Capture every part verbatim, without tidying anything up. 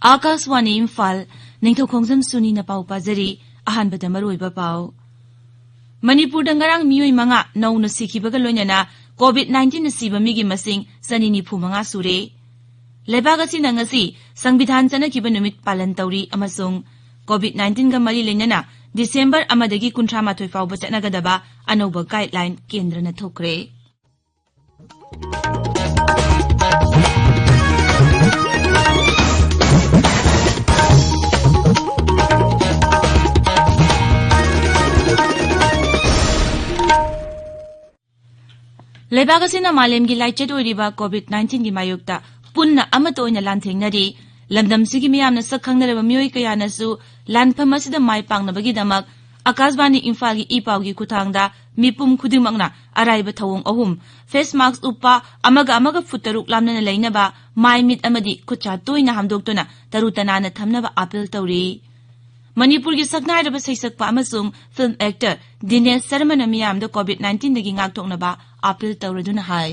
ꯑꯥꯀꯥꯁꯋꯥꯅꯤ ꯏꯝꯐꯥꯜ, ꯅꯤꯡꯊꯧꯈꯣꯡꯖꯝ ꯁꯨꯅꯤꯅ ꯄꯥꯎ ꯄꯥꯖꯔꯤ꯫ ꯑꯍꯥꯟꯕꯗ ꯃꯔꯨꯑꯣꯏꯕ ꯄꯥꯎ꯫ ꯃꯅꯤꯄꯨꯔꯗ ꯉꯔꯥꯡ ꯃꯤꯑꯣꯏ ꯃꯉꯥ ꯅꯧꯅ ꯁꯤꯈꯤꯕꯒ ꯂꯣꯏꯅꯅ COVID nineteenꯅ ꯁꯤꯕ ꯃꯤꯒꯤ ꯃꯁꯤꯡ ꯆꯅꯤ ꯅꯤꯐꯨ ꯃꯉꯥ ꯁꯨꯔꯦ꯫ ꯂꯩꯕꯥꯛ ꯑꯁꯤꯅ ꯉꯁꯤ ꯁꯪꯕꯤꯙꯥꯟ ꯆꯠꯅꯈꯤꯕ ꯅꯨꯃꯤꯠ ꯄꯥꯂꯟ ꯇꯧꯔꯤ ꯑꯃꯁꯨꯡ COVID nineteenꯒ ꯃꯔꯤ ꯂꯩꯅꯅ December ꯑꯃꯗꯒꯤ ꯀꯨꯟꯊ꯭ꯔꯥ ꯃꯥꯊꯣꯏ ꯐꯥꯎꯕ ꯆꯠꯅꯒꯗꯕ ꯑꯅꯧꯕ guideline ꯀꯦꯟꯗ꯭ꯔꯅ ꯊꯣꯛꯈ꯭ꯔꯦ꯫ ꯂꯩꯕꯥꯛ ꯑꯁꯤꯅ ꯃꯥꯂꯦꯝꯒꯤ ꯂꯥꯏꯆꯠ ꯑꯣꯏꯔꯤꯕ COVID nineteenꯒꯤ ꯃꯥꯌꯣꯛꯇ ꯄꯨꯟꯅ ꯑꯃꯠꯇ ꯑꯣꯏꯅ ꯂꯥꯟꯊꯦꯡꯅꯔꯤ꯫ ꯂꯝꯗꯝꯁꯤꯒꯤ ꯃꯤꯌꯥꯝꯅ ꯁꯛ ꯈꯪꯅꯔꯕ ꯃꯤꯑꯣꯏ ꯀꯌꯥꯅꯁꯨ ꯂꯥꯟꯐꯝ ꯑꯁꯤꯗ ꯃꯥꯏ ꯄꯥꯛꯅꯕꯒꯤꯗꯃꯛ ꯑꯀꯥꯁꯕꯥꯅꯤ ꯏꯝꯐꯥꯜꯒꯤ ꯏ ꯄꯥꯎꯒꯤ ꯈꯨꯠꯊꯥꯡꯗ ꯃꯤꯄꯨꯝ ꯈꯨꯗꯤꯡꯃꯛꯅ ꯑꯔꯥꯏꯕ ꯊꯧꯑꯣꯡ ꯑꯍꯨꯝ: face mask ꯎꯞꯄ, ꯑꯃꯒ ꯑꯃꯒ ꯐꯨꯠ ꯇꯔꯨꯛ ꯂꯥꯞꯅꯅ ꯂꯩꯅꯕ, ꯃꯥꯏ ꯃꯤꯠ ꯑꯃꯗꯤ ꯈꯨꯠꯁꯥ ꯇꯣꯏꯅ ꯍꯥꯝꯗꯣꯛꯇꯨꯅ ꯇꯔꯨ ꯇꯅꯥꯟꯅ ꯊꯝꯅꯕ ꯑꯥꯄꯤꯜ ꯇꯧꯔꯤ꯫ ꯃꯅꯤꯄꯨꯔꯒꯤ ꯁꯛꯅꯥꯏꯔꯕ ꯁꯩꯁꯛꯄ ꯑꯃꯁꯨꯡ film actor ꯗꯤꯅꯦꯁ ꯁꯔꯃꯅ ꯃꯤꯌꯥꯝꯗ COVID nineteenꯗꯒꯤ ꯉꯥꯛꯊꯣꯛꯅꯕ ꯑꯥꯄꯤꯜ ꯇꯧꯔꯗꯨꯅ ꯍꯥꯏ꯫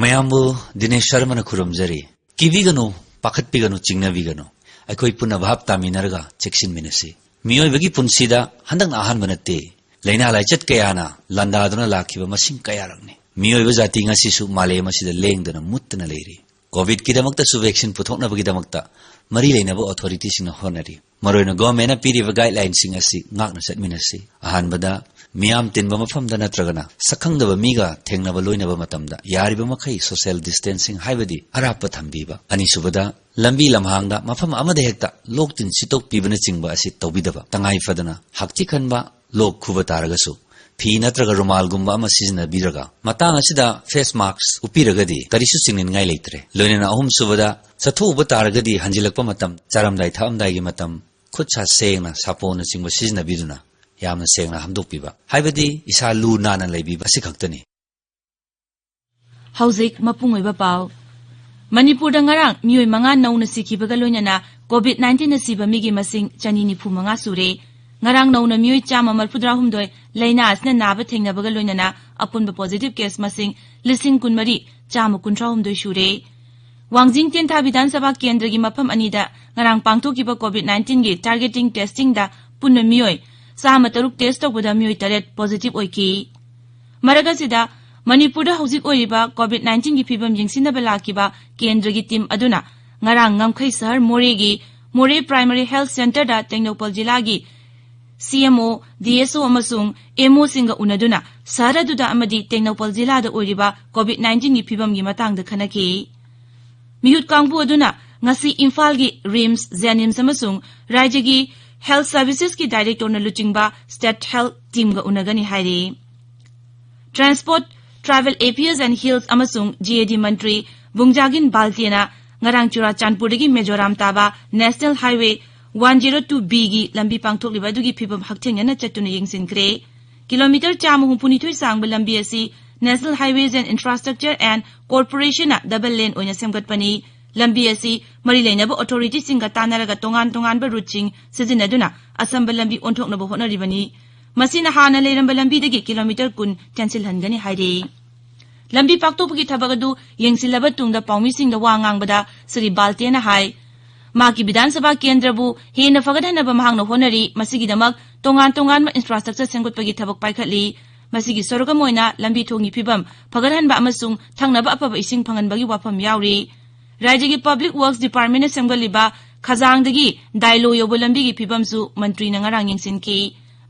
ꯃꯌꯥꯝꯕꯨ ꯗꯤꯅꯦꯁ ꯁꯔꯃꯅ ꯈꯨꯔꯨꯝꯖꯔꯤ꯫ ꯀꯤꯕꯤꯒꯅꯨ, ꯄꯥꯈꯠꯄꯤꯒꯅꯨ, ꯆꯤꯡꯅꯕꯤꯒꯅꯨ꯫ ꯑꯩꯈꯣꯏ ꯄꯨꯟꯅ ꯚꯥꯞ ꯇꯥꯃꯤꯟꯅꯔꯒ ꯆꯦꯛꯁꯤꯟꯃꯤꯟꯅꯁꯤ꯫ ꯃꯤꯑꯣꯏꯕꯒꯤ ꯄꯨꯟꯁꯤꯗ ꯍꯟꯗꯛꯅ ꯑꯍꯥꯟꯕ ꯅꯠꯇꯦ꯫ ꯂꯥꯏꯅꯥ ꯂꯥꯏꯆꯠ ꯀꯌꯥꯅ ꯂꯥꯟꯗꯥꯗꯨꯅ ꯂꯥꯛꯈꯤꯕ ꯃꯁꯤꯡ ꯀꯌꯥꯔꯛꯅꯤ꯫ ꯃꯤꯑꯣꯏꯕ ꯖꯥꯇꯤ ꯉꯁꯤꯁꯨ ꯃꯥꯂꯦꯝ ꯑꯁꯤꯗ ꯂꯦꯡꯗꯅ ꯃꯨꯠꯇꯅ ꯂꯩꯔꯤ꯫ COVIDꯀꯤꯗꯃꯛꯇꯁꯨ vaccine ꯄꯨꯊꯣꯛꯅꯕꯒꯤꯗꯃꯛꯇ ꯃꯔꯤ ꯂꯩꯅꯕ authorityꯁꯤꯡꯅ ꯍꯣꯠꯅꯔꯤ꯫ ꯃꯔꯨꯑꯣꯏꯅ governmentꯅ ꯄꯤꯔꯤꯕ guidelineꯁꯤꯡ ꯑꯁꯤ ꯉꯥꯛꯅ ꯆꯠꯃꯤꯟꯅꯁꯤ꯫ ꯑꯍꯥꯟꯕꯗ, ꯃꯤꯌꯥꯝ ꯇꯤꯟꯕ ꯃꯐꯝꯗ ꯅꯠꯇ꯭ꯔꯒꯅ ꯁꯛꯈꯪꯗꯕ ꯃꯤꯒ ꯊꯦꯡꯅꯕ ꯂꯣꯏꯅꯕ ꯃꯇꯝꯗ ꯌꯥꯔꯤꯕ ꯃꯈꯩ social distancing, ꯍꯥꯏꯕꯗꯤ ꯑꯔꯥꯞꯄ ꯊꯝꯕꯤꯕ꯫ ꯑꯅꯤꯁꯨꯕꯗ, ꯂꯝꯕꯤ ꯂꯝꯍꯥꯡꯗ ꯃꯐꯝ ꯑꯃꯗ ꯍꯦꯛꯇ ꯂꯣꯛ ꯇꯤꯟ ꯁꯤꯠꯇꯣꯛꯄꯤꯕꯅꯆꯤꯡꯕ ꯑꯁꯤ ꯇꯧꯕꯤꯗꯕ꯫ ꯇꯉꯥꯏ ꯐꯗꯅ ꯍꯥꯛꯊꯤ ꯈꯟꯕ, ꯂꯣꯛ ꯈꯨꯕ ꯇꯥꯔꯒꯁꯨ ꯐꯤ ꯅꯠꯇ꯭ꯔꯒ ꯔꯨꯃꯥꯜꯒꯨꯝꯕ ꯑꯃ ꯁꯤꯖꯤꯟꯅꯕꯤꯔꯒ, ꯃꯇꯥꯡ ꯑꯁꯤꯗ face mask ꯎꯞꯄꯤꯔꯒꯗꯤ ꯀꯔꯤꯁꯨ ꯆꯤꯡꯅꯅꯤꯡꯉꯥꯏ ꯂꯩꯇ꯭ꯔꯦ꯫ ꯂꯣꯏꯅꯅ ꯑꯍꯨꯝꯁꯨꯕꯗ, ꯆꯠꯊꯣꯛꯎꯕ ꯇꯥꯔꯒꯗꯤ ꯍꯟꯖꯤꯜꯂꯛꯄ ꯃꯇꯝ, ꯆꯥꯔꯝꯗꯥꯏ ꯊꯛꯑꯝꯗꯥꯏꯒꯤ ꯃꯇꯝ, ꯈꯨꯠ ꯁꯥ ꯁꯦꯡꯅ ꯁꯥꯄꯣꯟꯅꯆꯤꯡꯕ ꯁꯤꯖꯤꯟꯅꯕꯤꯗꯨꯅ ꯌꯥꯝꯅ ꯁꯦꯡꯅ ꯍꯥꯝꯗꯣꯛꯄꯤꯕ, ꯍꯥꯏꯕꯗꯤ ꯏꯁꯥ ꯂꯨ ꯅꯥꯟꯅ ꯂꯩꯕꯤꯕ ꯑꯁꯤꯈꯛꯇꯅꯤ꯫ ꯍꯧꯖꯤꯛ ꯃꯄꯨꯡ ꯑꯣꯏꯕ ꯄꯥꯎ꯫ ꯃꯅꯤꯄꯨꯔꯗ ꯉꯔꯥꯡ ꯃꯤꯑꯣꯏ ꯃꯉꯥ ꯅꯧꯅ ꯁꯤꯈꯤꯕꯒ ꯂꯣꯏꯅꯅ COVID nineteenꯅ ꯁꯤꯕ ꯃꯤꯒꯤ ꯃꯁꯤꯡ ꯆꯅꯤ ꯅꯤꯐꯨ ꯃꯉꯥ ꯁꯨꯔꯦ꯫ ꯉꯔꯥꯡ ꯅꯧꯅ ꯃꯤꯑꯣꯏ ꯆꯥꯝꯃ ꯃꯔꯤꯐꯨꯇꯔꯥꯍꯨꯝꯗꯣꯏ ꯂꯥꯏꯅꯥ ꯑꯁꯤꯅ ꯅꯥꯕ ꯊꯦꯡꯅꯕꯒ ꯂꯣꯏꯅꯅ ꯑꯄꯨꯟꯕ positive case ꯃꯁꯤꯡ ꯂꯤꯁꯤꯡ ꯀꯨꯟꯃꯔꯤ ꯆꯥꯝꯃ ꯀꯨꯟꯊ꯭ꯔꯥꯍꯨꯝꯗꯣꯏ ꯁꯨꯔꯦ꯫ ꯋꯥꯡꯖꯤꯡ ꯇꯦꯟꯊꯥ ꯕꯤꯙꯥꯟ ꯁꯚꯥ ꯀꯦꯟꯗ꯭ꯔꯒꯤ ꯃꯐꯝ ꯑꯅꯤꯗ ꯉꯔꯥꯡ ꯄꯥꯡꯊꯣꯛꯈꯤꯕ COVID nineteenꯒꯤ targeting testingꯗ ꯄꯨꯟꯅ ꯃꯤꯑꯣꯏ ꯆꯥꯝꯃ ꯇꯔꯨꯛ test ꯇꯧꯕꯗ ꯃꯤꯑꯣꯏ ꯇꯔꯦꯠ positive ꯑꯣꯏꯈꯤ꯫ ꯃꯔꯛ ꯑꯁꯤꯗ, ꯃꯅꯤꯄꯨꯔꯗ ꯍꯧꯖꯤꯛ ꯑꯣꯏꯔꯤꯕ COVID nineteenꯒꯤ ꯐꯤꯕꯝ ꯌꯦꯡꯁꯤꯟꯅꯕ ꯂꯥꯛꯈꯤꯕ ꯀꯦꯟꯗ꯭ꯔꯒꯤ team ꯑꯗꯨꯅ ꯉꯔꯥꯡ ꯉꯝꯈꯩ ꯁꯍꯔ ꯃꯣꯔꯦꯒꯤ ꯃꯣꯔꯦ Primary Health Centreꯗ ꯇꯦꯡꯅꯧꯄꯜ ꯖꯤꯂꯥꯒꯤ CMO, DSO ꯑꯃꯁꯨꯡ MOꯁꯤꯡꯒ ꯎꯅꯗꯨꯅ ꯁꯍꯔ ꯑꯗꯨꯗ ꯑꯃꯗꯤ ꯇꯦꯡꯅꯧꯄꯜ ꯖꯤꯂꯥꯗ ꯑꯣꯏꯔꯤꯕ COVID nineteenꯒꯤ ꯐꯤꯕꯝꯒꯤ ꯃꯇꯥꯡꯗ ꯈꯟꯅꯈꯤ꯫ ꯃꯤꯍꯨꯠ ꯀꯥꯡꯕꯨ ꯑꯗꯨꯅ ꯉꯁꯤ ꯏꯝꯐꯥꯜꯒꯤ RIMS, JNIMS ꯑꯃꯁꯨꯡ ꯔꯥꯖ꯭ꯌꯒꯤ Health Servicesꯀꯤ directorꯅ ꯂꯨꯆꯤꯡꯕ State Health Teamꯒ ꯎꯅꯒꯅꯤ ꯍꯥꯏꯔꯤ꯫ Transport, Tribal Affairs and Hills ꯑꯃꯁꯨꯡ GAD ꯃꯟꯇ꯭ꯔꯤ ꯕꯨꯡꯖꯥꯒꯤꯟ ꯕꯥꯜꯇꯦꯅ ꯉꯔꯥꯡ ꯆꯨꯔꯥꯆꯥꯟꯄꯨꯔꯗꯒꯤ ꯃꯤꯖꯣꯔꯥꯝ ꯇꯥꯕ National Highway one zero two Bꯒꯤ ꯂꯝꯕꯤ ꯄꯥꯡꯊꯣꯛꯂꯤꯕ ꯑꯗꯨꯒꯤ ꯐꯤꯕꯝ ꯍꯛꯊꯦꯡꯅꯅ ꯆꯠꯇꯨꯅ ꯌꯦꯡꯁꯤꯟꯈ꯭ꯔꯦ꯫ ꯀꯤꯂꯣꯃꯤꯇꯔ ꯆꯥꯝꯃ ꯍꯨꯝꯐꯨꯅꯤꯊꯣꯏ ꯁꯥꯡꯕ ꯂꯝꯕꯤ ꯑꯁꯤ National Highways and Infrastructure and Corporationꯅ double lane ꯑꯣꯏꯅ ꯁꯦꯝꯒꯠꯄꯅꯤ꯫ ꯂꯝꯕꯤ ꯑꯁꯤ ꯃꯔꯤ ꯂꯩꯅꯕ authorityꯁꯤꯡꯒ ꯇꯥꯟꯅꯔꯒ ꯇꯣꯉꯥꯟ ꯇꯣꯉꯥꯟꯕ routeꯁꯤꯡ ꯁꯤꯖꯤꯟꯅꯗꯨꯅ ꯑꯁꯝꯕ ꯂꯝꯕꯤ ꯑꯣꯟꯊꯣꯛꯅꯕ ꯍꯣꯠꯅꯔꯤꯕꯅꯤ꯫ ꯃꯁꯤꯅ ꯍꯥꯟꯅ ꯂꯩꯔꯝꯕ ꯂꯝꯕꯤꯗꯒꯤ ꯀꯤꯂꯣꯃꯤꯇꯔ ꯀꯨꯟ ꯆꯦꯟꯁꯤꯜꯍꯟꯒꯅꯤ ꯍꯥꯏꯔꯤ꯫ ꯂꯝꯕꯤ ꯄꯥꯛꯊꯣꯛꯄꯒꯤ ꯊꯕꯛ ꯑꯗꯨ ꯌꯦꯡꯁꯤꯜꯂꯕ ꯇꯨꯡꯗ ꯄꯥꯎꯃꯤꯁꯤꯡꯗ ꯋꯥ ꯉꯥꯡꯕꯗ ꯁ꯭ꯔꯤ ꯕꯥꯜꯇꯦꯅ ꯍꯥꯏ, ꯃꯍꯥꯛꯀꯤ ꯕꯤꯙꯥꯟ ꯁꯚꯥ ꯀꯦꯟꯗ꯭ꯔꯕꯨ ꯍꯦꯟꯅ ꯐꯒꯠꯍꯟꯅꯕ ꯃꯍꯥꯛꯅ ꯍꯣꯠꯅꯔꯤ꯫ ꯃꯁꯤꯒꯤꯗꯃꯛ ꯇꯣꯉꯥꯟ ꯇꯣꯉꯥꯟꯕ infrastructure ꯁꯦꯝꯒꯠꯄꯒꯤ ꯊꯕꯛ ꯄꯥꯏꯈꯠꯂꯤ꯫ ꯃꯁꯤꯒꯤ ꯁꯔꯨꯛ ꯑꯃ ꯑꯣꯏꯅ ꯂꯝꯕꯤ ꯊꯣꯡꯒꯤ ꯐꯤꯕꯝ ꯐꯒꯠꯍꯟꯕ ꯑꯃꯁꯨꯡ ꯊꯛꯅꯕ ꯑꯐꯕ ꯏꯁꯤꯡ ꯐꯪꯍꯟꯕꯒꯤ ꯋꯥꯐꯝ ꯌꯥꯎꯔꯤ꯫ ꯔꯥꯖ꯭ꯌꯒꯤ Public Works Departmentꯅ ꯁꯦꯝꯒꯠꯂꯤꯕ ꯈꯖꯥꯡꯗꯒꯤ ꯗꯥꯏꯂꯣ ꯌꯧꯕ ꯂꯝꯕꯤꯒꯤ ꯐꯤꯕꯝꯁꯨ ꯃꯟꯇ꯭ꯔꯤꯅ ꯉꯔꯥꯡ ꯌꯦꯡꯁꯤꯟꯈꯤ꯫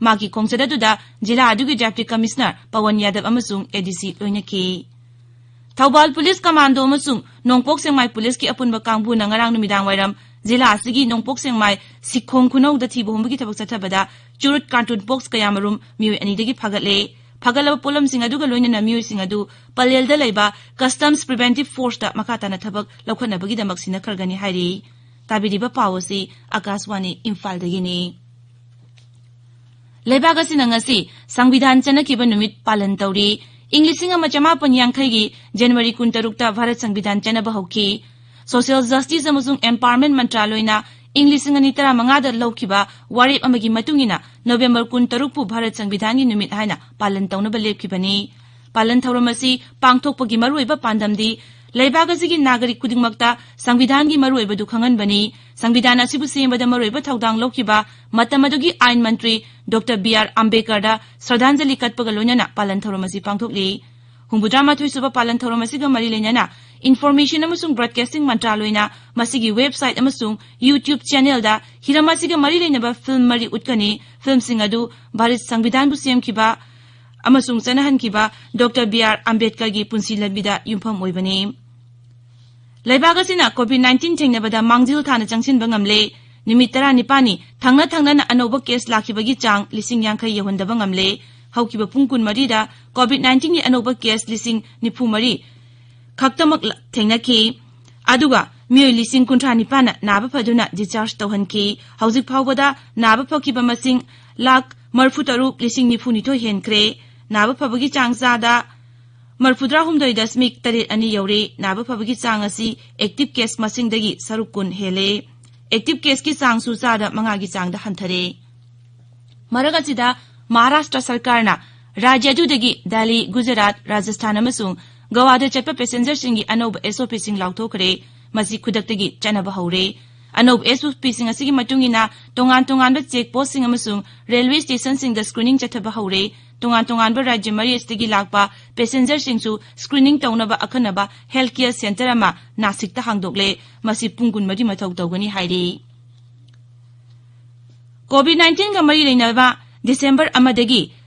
ꯃꯍꯥꯛꯀꯤ ꯈꯣꯡꯆꯠ ꯑꯗꯨꯗ ꯖꯤꯂꯥ ꯑꯗꯨꯒꯤ Deputy Commissioner ꯄꯋꯟ ꯌꯥꯗꯕ ꯑꯃꯁꯨꯡ ADC ꯂꯣꯏꯅꯈꯤ꯫ ꯊꯧꯕꯥꯜ ꯄꯨꯂꯤꯁ ꯀꯃꯥꯟꯗꯣ ꯑꯃꯁꯨꯡ ꯅꯣꯡꯄꯣꯛ ꯁꯦꯛꯃꯥꯏ ꯄꯨꯂꯤꯁꯀꯤ ꯑꯄꯨꯟꯕ ꯀꯥꯡꯕꯨꯅ ꯉꯔꯥꯡ ꯅꯨꯃꯤꯗꯥꯡ ꯋꯥꯏꯔꯝ ꯖꯤꯂꯥ ꯑꯁꯤꯒꯤ ꯅꯣꯡꯄꯣꯛ ꯁꯦꯛꯃꯥꯏ ꯁꯤꯈꯣꯡ ꯈꯨꯅꯧꯗ ꯊꯤꯕ ꯍꯨꯝꯕꯒꯤ ꯊꯕꯛ ꯆꯠꯊꯕꯗ ꯆꯨꯔꯨꯠ carton box ꯀꯌꯥꯃꯔꯨꯝ ꯃꯤꯑꯣꯏ ꯑꯅꯤꯗꯒꯤ ꯐꯥꯒꯠꯂꯦ꯫ ꯐꯥꯒꯠꯂꯕ ꯄꯣꯠꯂꯝꯁꯤꯡ ꯑꯗꯨꯒ ꯂꯣꯏꯅꯅ ꯃꯤꯑꯣꯏꯁꯤꯡ ꯑꯗꯨ ꯄꯂꯦꯜꯗ ꯂꯩꯕ Customs Preventive Forceꯇ ꯃꯈꯥ ꯇꯥꯅ ꯊꯕꯛ ꯂꯧꯈꯠꯅꯕꯒꯤꯗꯃꯛ ꯁꯤꯟꯅꯈ꯭ꯔꯒꯅꯤ ꯍꯥꯏꯔꯤ꯫ ꯇꯥꯕꯤꯔꯤꯕ ꯄꯥꯎ ꯑꯁꯤ ꯑꯀꯥꯁꯋꯥꯅꯤ ꯏꯝꯐꯥꯜꯗꯒꯤꯅꯤ꯫ ꯂꯩꯕꯥꯛ ꯑꯁꯤꯅ ꯉꯁꯤ ꯁꯪꯕꯤꯙꯥꯟ ꯆꯠꯅꯈꯤꯕ ꯅꯨꯃꯤꯠ ꯄꯥꯂꯟ ꯇꯧꯔꯤ꯫ ꯏꯪ ꯂꯤꯁꯤꯡ ꯑꯃ ꯆꯃꯥꯄꯟ ꯌꯥꯡꯈꯩꯒꯤ ꯖꯅꯋꯥꯔꯤ ꯀꯨꯟꯇꯔꯨꯛꯇ ꯚꯥꯔꯠ ꯁꯪꯕꯤꯙꯥꯟ ꯆꯠꯅꯕ ꯍꯧꯈꯤ꯫ Social Justice ꯑꯃꯁꯨꯡ Empowerment ꯃꯟꯇ꯭ꯔꯥꯂꯣꯏꯅ ꯏꯪ ꯂꯤꯁꯤꯡ ꯑꯅꯤ ꯇꯔꯥꯃꯉꯥꯗ ꯂꯧꯈꯤꯕ ꯋꯥꯔꯦꯞ ꯑꯃꯒꯤ ꯃꯇꯨꯡ ꯏꯟꯅ ꯅꯣꯕꯦꯝꯕꯔ ꯀꯨꯟꯇꯔꯨꯛꯄꯨ ꯚꯥꯔꯠ ꯁꯪꯕꯤꯙꯥꯟꯒꯤ ꯅꯨꯃꯤꯠ ꯍꯥꯏꯅ ꯄꯥꯂꯟ ꯇꯧꯅꯕ ꯂꯦꯞꯈꯤꯕꯅꯤ꯫ ꯄꯥꯂꯟ ꯊꯧꯔꯝ ꯑꯁꯤ ꯄꯥꯡꯊꯣꯛꯄꯒꯤ ꯃꯔꯨꯑꯣꯏꯕ ꯄꯥꯟꯗꯝꯗꯤ ꯂꯩꯕꯥꯛ ꯑꯁꯤꯒꯤ ꯅꯥꯒꯔꯤꯛ ꯈꯨꯗꯤꯡꯃꯛꯇ ꯁꯪꯕꯤꯙꯥꯟꯒꯤ ꯃꯔꯨꯑꯣꯏꯕꯗꯨ ꯈꯪꯍꯟꯕꯅꯤ꯫ ꯁꯪꯕꯤꯙꯥꯟ ꯑꯁꯤꯕꯨ ꯁꯦꯝꯕꯗ ꯃꯔꯨꯑꯣꯏꯕ ꯊꯧꯗꯥꯡ ꯂꯧꯈꯤꯕ ꯃꯇꯝ ꯑꯗꯨꯒꯤ ꯑꯥꯏꯟ ꯃꯟꯇ꯭ꯔꯤ ꯗꯣꯛꯇꯔ ꯕꯤ ꯑꯥꯔ ꯑꯝꯕꯦꯗꯀꯔꯗ ꯁ꯭ꯔꯗꯥꯟꯖꯂꯤ ꯀꯠꯄꯒ ꯂꯣꯏꯅꯅ ꯄꯥꯂꯟ ꯊꯧꯔꯝ ꯑꯁꯤ ꯄꯥꯡꯊꯣꯛꯂꯤ꯫ ꯍꯨꯝꯐꯨꯇꯔꯥ ꯃꯥꯊꯣꯏ ꯁꯨꯕ ꯄꯥꯂꯟ ꯊꯧꯔꯝ ꯑꯁꯤꯒ ꯃꯔꯤ ꯂꯩꯅꯅ Information ꯑꯃꯁꯨꯡ Broadcasting ꯃꯟꯇ꯭ꯔꯥꯂꯣꯏꯅ ꯃꯁꯤꯒꯤ website ꯑꯃꯁꯨꯡ YouTube channelꯗ ꯍꯤꯔꯝ ꯑꯁꯤꯒ ꯃꯔꯤ ꯂꯩꯅꯕ film ꯃꯔꯤ ꯎꯠꯀꯅꯤ꯫ Filmꯁꯤꯡ ꯑꯗꯨ ꯚꯥꯔꯠ ꯁꯪꯕꯤꯙꯥꯟꯕꯨ ꯁꯦꯝꯈꯤꯕ ꯑꯃꯁꯨꯡ ꯆꯠꯅꯍꯟꯈꯤꯕ ꯗꯣꯛꯇꯔ ꯕꯤ ꯑꯥꯔ ꯑꯝꯕꯦꯗꯀꯔꯒꯤ ꯄꯨꯟꯁꯤ ꯂꯝꯕꯤꯗ ꯌꯨꯝꯐꯝ ꯑꯣꯏꯕꯅꯤ꯫ ꯂꯩꯕꯥꯛ ꯑꯁꯤꯅ COVID nineteen ꯊꯦꯡꯅꯕꯗ ꯃꯥꯡꯖꯤꯜ ꯊꯥꯅ ꯆꯪꯁꯤꯟꯕ ꯉꯝꯂꯦ꯫ ꯅꯨꯃꯤꯠ ꯇꯔꯥꯅꯤꯄꯥꯜꯅꯤ ꯊꯪꯅ ꯊꯪꯅꯅ ꯑꯅꯧꯕ case ꯂꯥꯛꯈꯤꯕꯒꯤ ꯆꯥꯡ ꯂꯤꯁꯤꯡ ꯌꯥꯡꯈꯩ ꯌꯧꯍꯟꯗꯕ ꯉꯝꯂꯦ꯫ ꯍꯧꯈꯤꯕ ꯄꯨꯡ ꯀꯨꯟꯃꯔꯤꯗ COVID nineteenꯒꯤ ꯑꯅꯧꯕ case ꯂꯤꯁꯤꯡ ꯅꯤꯐꯨ ꯃꯔꯤ ꯈꯛꯇꯃꯛ ꯊꯦꯡꯅꯈꯤ꯫ ꯑꯗꯨꯒ ꯃꯤꯑꯣꯏ ꯂꯤꯁꯤꯡ ꯀꯨꯟꯊ꯭ꯔꯥ ꯅꯤꯄꯥꯟꯅ ꯅꯥꯕ ꯐꯗꯨꯅ discharge ꯇꯧꯍꯟꯈꯤ꯫ ꯍꯧꯖꯤꯛ ꯐꯥꯎꯕꯗ ꯅꯥꯕ ꯐꯈꯤꯕ ꯃꯁꯤꯡ ꯂꯥꯈ ꯃꯔꯤꯐꯨ ꯇꯔꯨꯛ ꯂꯤꯁꯤꯡ ꯅꯤꯐꯨ ꯅꯤꯊꯣꯏ ꯍꯦꯟꯈ꯭ꯔꯦ꯫ ꯅꯥꯕ ꯐꯕꯒꯤ ꯆꯥꯡ ꯆꯥꯗ ꯃꯔꯤꯐꯨꯇꯔꯥ ꯍꯨꯝꯗꯣꯏ ꯗꯁꯃꯤꯛ ꯇꯔꯦꯠ ꯑꯅꯤ ꯌꯧꯔꯦ꯫ ꯅꯥꯕ ꯐꯕꯒꯤ ꯆꯥꯡ ꯑꯁꯤ active case ꯃꯁꯤꯡꯗꯒꯤ ꯁꯔꯨꯛ ꯀꯨꯟ ꯍꯦꯜꯂꯦ꯫ Active caseꯀꯤ ꯆꯥꯡꯁꯨ ꯆꯥꯗ ꯃꯉꯥꯒꯤ ꯆꯥꯡꯗ ꯍꯟꯊꯔꯦ꯫ ꯃꯔꯛ ꯑꯁꯤꯗ ꯃꯍꯥꯔꯥꯁꯇ꯭ꯔ ꯁꯔꯀꯥꯔꯅ ꯔꯥꯖ꯭ꯌ ꯑꯗꯨꯗꯒꯤ ꯗꯦꯜꯂꯤ, ꯒꯨꯖꯔꯥꯠ, ꯔꯥꯖꯁꯊꯥꯟ ꯑꯃꯁꯨꯡ ꯒꯋꯥꯗ ꯆꯠꯄ passengerꯁꯤꯡꯒꯤ ꯑꯅꯧꯕ SOPꯁꯤꯡ ꯂꯥꯎꯊꯣꯛꯈ꯭ꯔꯦ꯫ ꯃꯁꯤ ꯈꯨꯗꯛꯇꯒꯤ ꯆꯠꯅꯕ ꯍꯧꯔꯦ꯫ ꯑꯅꯧꯕ SOPꯁꯤꯡ ꯑꯁꯤꯒꯤ ꯃꯇꯨꯡ ꯏꯟꯅ ꯇꯣꯉꯥꯟ ꯇꯣꯉꯥꯟꯕ check postꯁꯤꯡ ꯑꯃꯁꯨꯡ railway stationꯁꯤꯡꯗ screening ꯆꯠꯊꯕ ꯍꯧꯔꯦ꯫ ꯇꯣꯉꯥꯟ ꯇꯣꯉꯥꯟꯕ ꯔꯥꯖ꯭ꯌ ꯃꯔꯤ ꯑꯁꯤꯗꯒꯤ ꯂꯥꯛꯄ passengerꯁꯤꯡꯁꯨ screening ꯇꯧꯅꯕ ꯑꯈꯟꯅꯕ health care centre ꯑꯃ ꯅꯥꯁꯤꯛꯇ ꯍꯥꯡꯗꯣꯛꯂꯦ꯫ ꯃꯁꯤ ꯄꯨꯡ ꯀꯨꯟꯃꯔꯤ ꯃꯊꯧ ꯇꯧꯒꯅꯤ ꯍꯥꯏꯔꯤ꯫ COVID nineteenꯒ ꯃꯔꯤ ꯂꯩꯅꯕ ꯗꯤꯁꯦꯝꯕꯔ ꯑꯃꯗꯒꯤ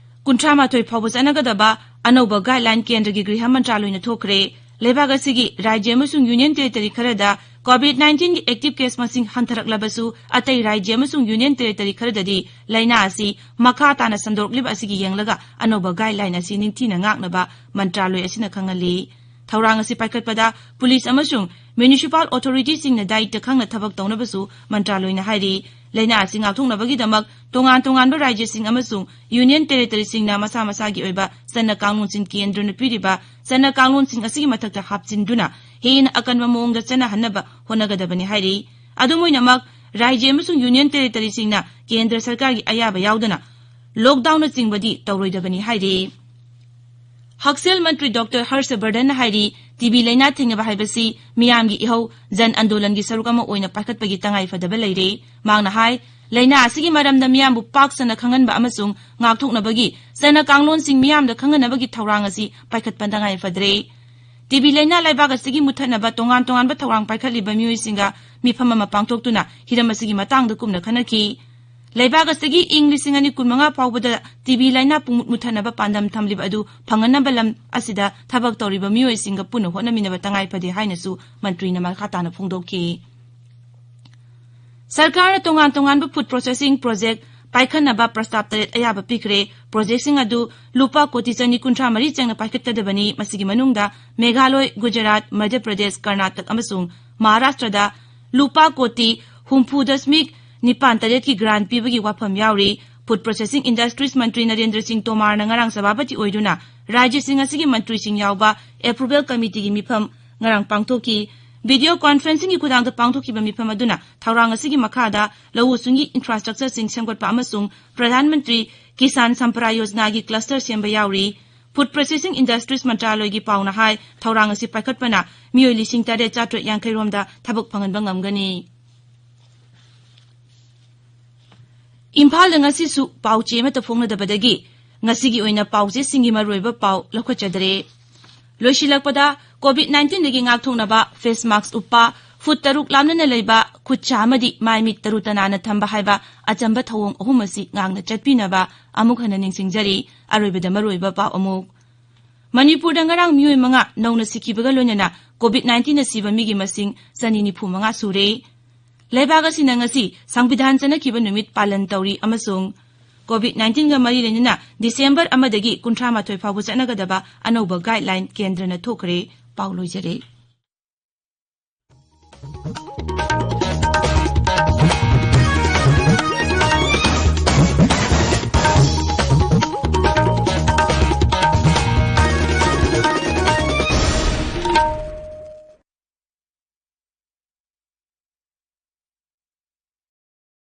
ꯀꯨꯟꯊ꯭ꯔꯥ ꯃꯥꯊꯣꯏ ꯐꯥꯎꯕ ꯆꯠꯅꯒꯗꯕ ꯑꯅꯧꯕ guideline ꯀꯦꯟꯗ꯭ꯔꯒꯤ ꯒ꯭ꯔꯤꯍ ꯃꯟꯇ꯭ꯔꯥꯂꯣꯏꯅ ꯊꯣꯛꯈ꯭ꯔꯦ꯫ ꯂꯩꯕꯥꯛ ꯑꯁꯤꯒꯤ ꯔꯥꯖ꯭ꯌ ꯑꯃꯁꯨꯡ union territory ꯈꯔꯗ COVID nineteenꯒꯤ active case ꯃꯁꯤꯡ ꯍꯟꯊꯔꯛꯂꯕꯁꯨ, ꯑꯇꯩ ꯔꯥꯖ꯭ꯌ ꯑꯃꯁꯨꯡ union territory ꯈꯔꯗꯗꯤ ꯂꯥꯏꯅꯥ ꯑꯁꯤ ꯃꯈꯥ ꯇꯥꯅ ꯁꯟꯗꯣꯔꯛꯂꯤꯕ ꯑꯁꯤꯒꯤ ꯌꯦꯡꯂꯒ ꯑꯅꯧꯕ guideline ꯑꯁꯤ ꯅꯤꯡꯊꯤꯅ ꯉꯥꯛꯅꯕ ꯃꯟꯇ꯭ꯔꯥꯂꯣꯏ ꯑꯁꯤꯅ ꯈꯪꯍꯜꯂꯤ꯫ ꯊꯧꯔꯥꯡ ꯑꯁꯤ ꯄꯥꯏꯈꯠꯄꯗ ꯄꯨꯂꯤꯁ ꯑꯃꯁꯨꯡ municipal authorityꯁꯤꯡꯅ ꯗꯥꯌꯤꯠꯇ ꯈꯪꯅ ꯊꯕꯛ ꯇꯧꯅꯕꯁꯨ ꯃꯟꯇ꯭ꯔꯥꯂꯣꯏꯅ ꯍꯥꯏꯔꯤ꯫ ꯂꯥꯏꯅꯥ ꯑꯁꯤ ꯉꯥꯛꯊꯣꯛꯅꯕꯒꯤꯗꯃꯛ ꯇꯣꯉꯥꯟ ꯇꯣꯉꯥꯟꯕ ꯔꯥꯖ꯭ꯌꯁꯤꯡ ꯑꯃꯁꯨꯡ union territoryꯁꯤꯡꯅ ꯃꯁꯥ ꯃꯁꯥꯒꯤ ꯑꯣꯏꯕ ꯆꯠꯅ ꯀꯥꯡꯂꯣꯟꯁꯤꯡ ꯀꯦꯟꯗ꯭ꯔꯅ ꯄꯤꯔꯤꯕ ꯆꯠꯅ ꯀꯥꯡꯂꯣꯟꯁꯤꯡ ꯑꯁꯤꯒꯤ ꯃꯊꯛꯇ ꯍꯥꯞꯆꯤꯟꯗꯨꯅ ꯍꯦꯟꯅ ꯑꯀꯟꯕ ꯃꯑꯣꯡꯗ ꯆꯠꯅꯍꯟꯅꯕ ꯍꯣꯠꯅꯒꯗꯕꯅꯤ ꯍꯥꯏꯔꯤ꯫ ꯑꯗꯨꯝ ꯑꯣꯏꯅꯃꯛ, ꯔꯥꯖ꯭ꯌ ꯑꯃꯁꯨꯡ union territoryꯁꯤꯡꯅ ꯀꯦꯟꯗ꯭ꯔ ꯁꯔꯀꯥꯔꯒꯤ ꯑꯌꯥꯕ ꯌꯥꯎꯗꯅ lockdownꯅꯆꯤꯡꯕꯗꯤ ꯇꯧꯔꯣꯏꯗꯕꯅꯤ ꯍꯥꯏꯔꯤ꯫ ꯍꯛꯁꯦꯜ ꯃꯟꯇ꯭ꯔꯤ ꯗꯣꯛꯇꯔ ꯍꯔꯁ ꯕꯔꯙꯟꯅ ꯍꯥꯏꯔꯤ, ꯇꯤꯕꯤ ꯂꯥꯏꯅꯥ ꯊꯤꯡꯅꯕ ꯍꯥꯏꯕꯁꯤ ꯃꯤꯌꯥꯝꯒꯤ ꯏꯍꯧ ꯖꯟ ꯑꯟꯗꯣꯂꯟꯒꯤ ꯁꯔꯨꯛ ꯑꯃ ꯑꯣꯏꯅ ꯄꯥꯏꯈꯠꯄꯒꯤ ꯇꯉꯥꯏ ꯐꯗꯕ ꯂꯩꯔꯦ꯫ ꯃꯍꯥꯛꯅ ꯍꯥꯏ, ꯂꯥꯏꯅꯥ ꯑꯁꯤꯒꯤ ꯃꯔꯝꯗ ꯃꯤꯌꯥꯝꯕꯨ ꯄꯥꯛ ꯁꯟꯅ ꯈꯪꯍꯟꯕ ꯑꯃꯁꯨꯡ ꯉꯥꯛꯊꯣꯛꯅꯕꯒꯤ ꯆꯠꯅ ꯀꯥꯡꯂꯣꯟꯁꯤꯡ ꯃꯤꯌꯥꯝꯗ ꯈꯪꯍꯟꯅꯕꯒꯤ ꯊꯧꯔꯥꯡ ꯑꯁꯤ ꯄꯥꯏꯈꯠꯄ ꯇꯉꯥꯏ ꯐꯗ꯭ꯔꯦ꯫ ꯇꯤꯕꯤ ꯂꯥꯏꯅꯥ ꯂꯩꯕꯥꯛ ꯑꯁꯤꯒꯤ ꯃꯨꯠꯊꯠꯅꯕ ꯇꯣꯉꯥꯟ ꯇꯣꯉꯥꯟꯕ ꯊꯧꯔꯥꯡ ꯄꯥꯏꯈꯠꯂꯤꯕ ꯃꯤꯑꯣꯏꯁꯤꯡꯒ ꯃꯤꯐꯝ ꯑꯃ ꯄꯥꯡꯊꯣꯛꯇꯨꯅ ꯍꯤꯔꯝ ꯑꯁꯤꯒꯤ ꯃꯇꯥꯡꯗ ꯀꯨꯞꯅ ꯈꯟꯅꯈꯤ꯫ ꯂꯩꯕꯥꯛ ꯑꯁꯤꯒꯤ ꯏꯪ ꯂꯤꯁꯤꯡ ꯑꯅꯤ ꯀꯨꯟꯃꯉꯥ ꯐꯥꯎꯕꯗ ꯇꯤꯕꯤ ꯂꯥꯏꯅꯥ ꯄꯨꯡꯃꯨꯠ ꯃꯨꯠꯊꯠꯅꯕ ꯄꯥꯟꯗꯝ ꯊꯝꯂꯤꯕ ꯑꯗꯨ ꯐꯪꯍꯟꯅꯕ ꯂꯝ ꯑꯁꯤꯗ ꯊꯕꯛ ꯇꯧꯔꯤꯕ ꯃꯤꯑꯣꯏꯁꯤꯡꯒ ꯄꯨꯟꯅ ꯍꯣꯠꯅꯃꯤꯟꯅꯕ ꯇꯉꯥꯏ ꯐꯗꯦ ꯍꯥꯏꯅꯁꯨ ꯃꯟꯇ꯭ꯔꯤꯅ ꯃꯈꯥ ꯇꯥꯅ ꯐꯣꯡꯗꯣꯛꯈꯤ꯫ ꯁꯔꯀꯥꯔꯅ ꯇꯣꯉꯥꯟ ꯇꯣꯉꯥꯟꯕ ꯐꯨꯗ ꯄ꯭ꯔꯣꯁꯦꯁꯤꯡ ꯄ꯭ꯔꯣꯖꯦꯛ ꯄꯥꯏꯈꯠꯅꯕ ꯄ꯭ꯔꯁꯇꯥꯞ ꯇꯔꯦꯠ ꯑꯌꯥꯕ ꯄꯤꯈ꯭ꯔꯦ꯫ ꯄ꯭ꯔꯣꯖꯦꯛꯁꯤꯡ ꯑꯗꯨ ꯂꯨꯄꯥ ꯀꯣꯇꯤ ꯆꯅꯤ ꯀꯨꯟꯊ꯭ꯔꯥ ꯃꯔꯤ ꯆꯪꯅ ꯄꯥꯏꯈꯠꯀꯗꯕꯅꯤ꯫ ꯃꯁꯤꯒꯤ ꯃꯅꯨꯡꯗ ꯃꯦꯘꯥꯂꯣꯏ, ꯒꯨꯖꯔꯥꯠ, ꯃꯙ꯭ꯌ ꯄ꯭ꯔꯗꯦꯁ, ꯀꯔꯅꯥꯇꯛ ꯑꯃꯁꯨꯡ ꯃꯍꯥꯔꯥꯁꯇ꯭ꯔꯗ ꯂꯨꯄꯥ ꯀꯣꯇꯤ ꯍꯨꯝꯐꯨ ꯗꯁꯃꯤꯛ ꯅꯤꯄꯥꯟ ꯇꯔꯦꯠꯀꯤ ꯒ꯭ꯔꯥꯟ ꯄꯤꯕꯒꯤ ꯋꯥꯐꯝ ꯌꯥꯎꯔꯤ꯫ ꯐꯨꯗ ꯄ꯭ꯔꯣꯁꯦꯁꯤꯡ ꯏꯟꯗꯁꯇ꯭ꯔꯤꯁ ꯃꯟꯇ꯭ꯔꯤ ꯅꯔꯦꯟꯗ꯭ꯔ ꯁꯤꯡ ꯇꯣꯃꯥꯔꯅ ꯉꯔꯥꯡ ꯁꯚꯥꯄꯇꯤ ꯑꯣꯏꯗꯨꯅ ꯔꯥꯖ꯭ꯌꯁꯤꯡ ꯑꯁꯤꯒꯤ ꯃꯟꯇ꯭ꯔꯤꯁꯤꯡ ꯌꯥꯎꯕ ꯑꯦꯄ꯭ꯔꯨꯚꯦꯜ ꯀꯃꯤꯇꯤꯒꯤ ꯃꯤꯐꯝ ꯉꯔꯥꯡ ꯄꯥꯡꯊꯣꯛꯈꯤ꯫ ꯚꯤꯗꯤꯑꯣ ꯀꯣꯟꯐꯔꯦꯟꯁꯤꯡꯒꯤ ꯈꯨꯊꯥꯡꯗ ꯄꯥꯡꯊꯣꯛꯈꯤꯕ ꯃꯤꯐꯝ ꯑꯗꯨꯅ ꯊꯧꯔꯥꯡ ꯑꯁꯤꯒꯤ ꯃꯈꯥꯗ ꯂꯧꯎ ꯁꯤꯡꯎꯒꯤ ꯏꯟꯐ꯭ꯔꯥꯁꯇ꯭ꯔꯛꯆꯔꯁꯤꯡ ꯁꯦꯝꯒꯠꯄ ꯑꯃꯁꯨꯡ ꯄ꯭ꯔꯙꯥꯟ ꯃꯟꯇ꯭ꯔꯤ ꯀꯤꯁꯥꯟ ꯁꯝꯄꯗꯥ ꯌꯣꯖꯅꯥꯒꯤ ꯀ꯭ꯂꯁꯇꯔ ꯁꯦꯝꯕ ꯌꯥꯎꯔꯤ꯫ ꯐꯨꯗ ꯄ꯭ꯔꯣꯁꯦꯁꯤꯡ ꯏꯟꯗꯁꯇ꯭ꯔꯤꯁ ꯃꯟꯇ꯭ꯔꯥꯂꯣꯏꯒꯤ ꯄꯥꯎꯅ ꯍꯥꯏ, ꯊꯧꯔꯥꯡ ꯑꯁꯤ ꯄꯥꯏꯈꯠꯄꯅ ꯃꯤꯑꯣꯏ ꯂꯤꯁꯤꯡ ꯇꯔꯦꯠ ꯆꯥꯇ꯭ꯔꯦꯠ ꯌꯥꯡꯈꯩ ꯔꯣꯝꯗ ꯊꯕꯛ ꯐꯪꯍꯟꯕ ꯉꯝꯒꯅꯤ꯫ ꯏꯝꯐꯥꯜꯗ ꯉꯁꯤꯁꯨ ꯄꯥꯎ ꯆꯦ ꯑꯃꯠꯇ ꯐꯣꯡꯅꯗꯕꯗꯒꯤ ꯉꯁꯤꯒꯤ ꯑꯣꯏꯅ ꯄꯥꯎ ꯆꯦꯁꯤꯡꯒꯤ ꯃꯔꯨꯑꯣꯏꯕ ꯄꯥꯎ ꯂꯧꯈꯠꯆꯗ꯭ꯔꯦ꯫ ꯂꯣꯏꯁꯤꯜꯂꯛꯄꯗ, ꯀꯣꯚꯤꯗ ꯅꯥꯏꯟꯇꯤꯟꯗꯒꯤ ꯉꯥꯛꯊꯣꯛꯅꯕ ꯐꯦꯁ ꯃꯥꯛꯁ ꯎꯞꯄ, ꯐꯨꯠ ꯇꯔꯨꯛ ꯂꯥꯞꯅꯅ ꯂꯩꯕ, ꯈꯨꯠ ꯁꯥ ꯑꯃꯗꯤ ꯃꯥꯏ ꯃꯤꯠ ꯇꯔꯨ ꯇꯅꯥꯟꯅ ꯊꯝꯕ ꯍꯥꯏꯕ ꯑꯆꯝꯕ ꯊꯧꯑꯣꯡ ꯑꯍꯨꯝ ꯑꯁꯤ ꯉꯥꯛꯅ ꯆꯠꯄꯤꯅꯕ ꯑꯃꯨꯛ ꯍꯟꯅ ꯅꯤꯡꯁꯤꯡꯖꯔꯤ꯫ ꯑꯔꯣꯏꯕꯗ ꯃꯔꯨꯑꯣꯏꯕ ꯄꯥꯎ ꯑꯃꯨꯛ꯫ ꯃꯅꯤꯄꯨꯔꯗ ꯉꯔꯥꯡ ꯃꯤꯑꯣꯏ ꯃꯉꯥ ꯅꯧꯅ ꯁꯤꯈꯤꯕꯒ ꯂꯣꯏꯅꯅ ꯀꯣꯚꯤꯗ ꯅꯥꯏꯟꯇꯤꯟꯅ ꯁꯤꯕ ꯃꯤꯒꯤ ꯃꯁꯤꯡ ꯆꯅꯤ ꯅꯤꯐꯨ ꯃꯉꯥ ꯁꯨꯔꯦ꯫ ꯂꯩꯕꯥꯛ ꯑꯁꯤꯅ ꯉꯁꯤ ꯁꯪꯕꯤꯙꯥꯟ ꯆꯟꯅꯈꯤꯕ ꯅꯨꯃꯤꯠ ꯄꯥꯂꯟ ꯇꯧꯔꯤ ꯑꯃꯁꯨꯡ ꯀꯣꯚꯤꯗ ꯅꯥꯏꯟꯇꯤꯟꯒ ꯃꯔꯤ ꯂꯩꯅꯅ ꯗꯤꯁꯦꯝꯕꯔ ꯑꯃꯗꯒꯤ ꯀꯨꯟꯊ꯭ꯔꯥ ꯃꯥꯊꯣꯏ ꯐꯥꯎꯕ ꯆꯠꯅꯒꯗꯕ ꯑꯅꯧꯕ ꯒꯥꯏꯗꯂꯥꯏꯟ ꯀꯦꯟꯗ꯭ꯔꯅ ꯊꯣꯛꯈ꯭ꯔꯦ꯫ ꯄꯥꯎ ꯂꯣꯏꯖꯔꯦ꯫